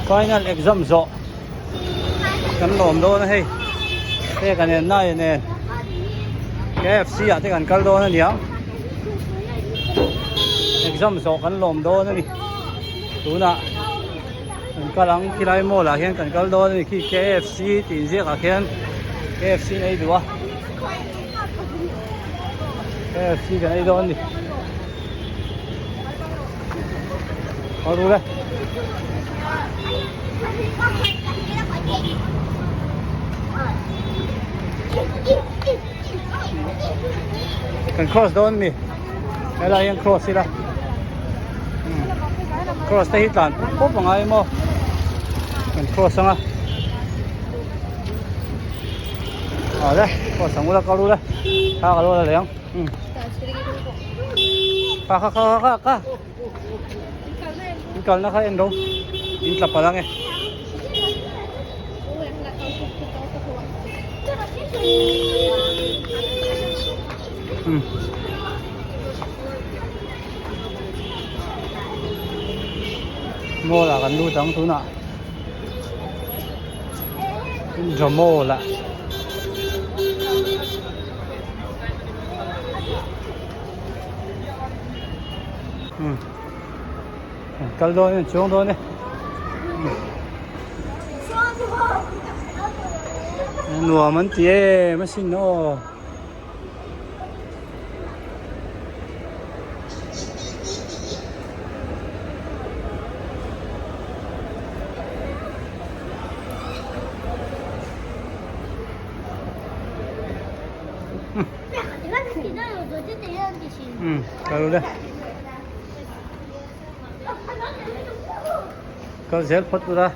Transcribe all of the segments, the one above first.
Final exam zawh kan lawm dawn a hei peka nen nai nen KFC ah te kan kal dawn a niang exam zawh kan lawm dawn a ni tunah kan kal ang khilai mall ah hian kan kal dawn a ni khi KFC tih inziak ah khian KFC an ei duh a KFC kan ei dawn a ni. Có đu đây. Kan cross dawn mi. Helai hian cross ila. Cross te hi tlan pawp pawp angai maw. Kan cross anga. Awle, cross ang ula kal ula. Kha kal ula leh ang. Kha kha kha kha kha. In kalna kha en ro. In tla palh ang e. Hmm. Mall ah kan lut ang tunah. Indra Mall ah. Kal dawn e chuang dawn e nuam an ti em asin aw Kal le kal zel phawt ula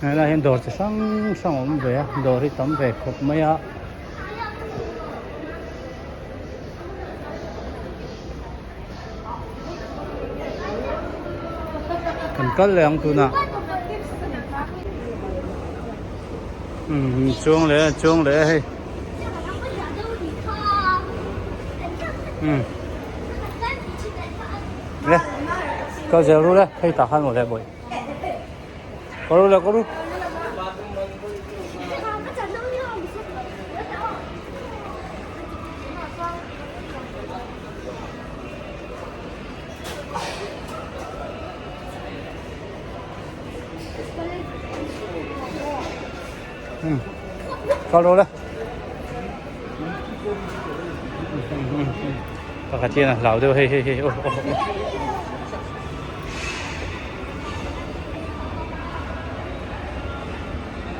helai hian dawr chi hrang hrang a awm ve a dawr hi tam ve khawp mai a kan kal leh ang tunah. Chuang leh a chuang leh a hei le kal zel ru le hei tah khan maw le bawih kal ru le kal ru Kal rawh le. Pakhat hian a hlau deuh hei hei hei aw aw aw.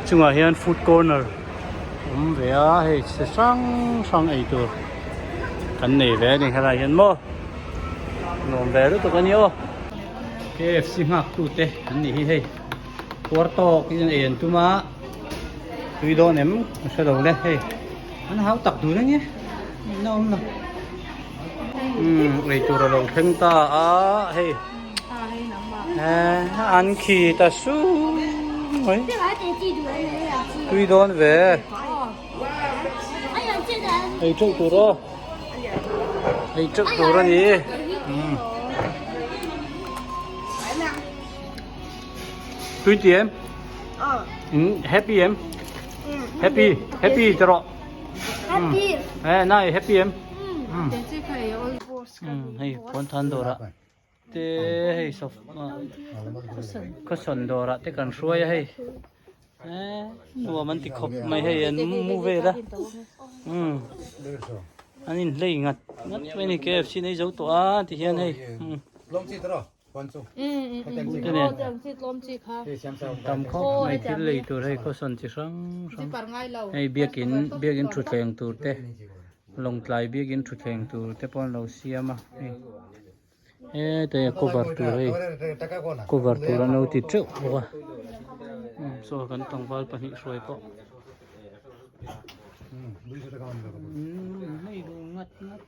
Chungah hian food corner awm ve a hei chi hrang hrang ei tur kan nei ve a ni helai hian maw nuam ve lutuk a ni aw. KFC nghak tute an nih hi hei. Puar tawk in ei an tum a tui dawn em ka hre lo le hei an hau tak dun ania na awm lo umm ei tur a lo thleng ta a hei an khi ta sum mai tui dawn ve ei teuh tur aw ei teuh tur a ni umm. Tui ti em? Ừ, happy em? Happy, happy cho rõ. Happy. Ê, này happy em? Ừ, hei phone than dawrah te hei sof cushion dawrah te kan hruai a hei nuam an ti khawp mai hei an mu vel a an inhlei ngat ngat mai a ni KFC nei zo tawh a ti hian hei. Tam khawp mai thil lei tur hei kawsawn chi hrang hrang hei biakin biakin thutthleng tur te lawngtlai biakin thutthleng tur te pawh an lo siam a hei hetai a cover tur hei cover tur an lo ti teuh bawk a saw kan tlangval pahnih hruai pawh hei ngat ngat.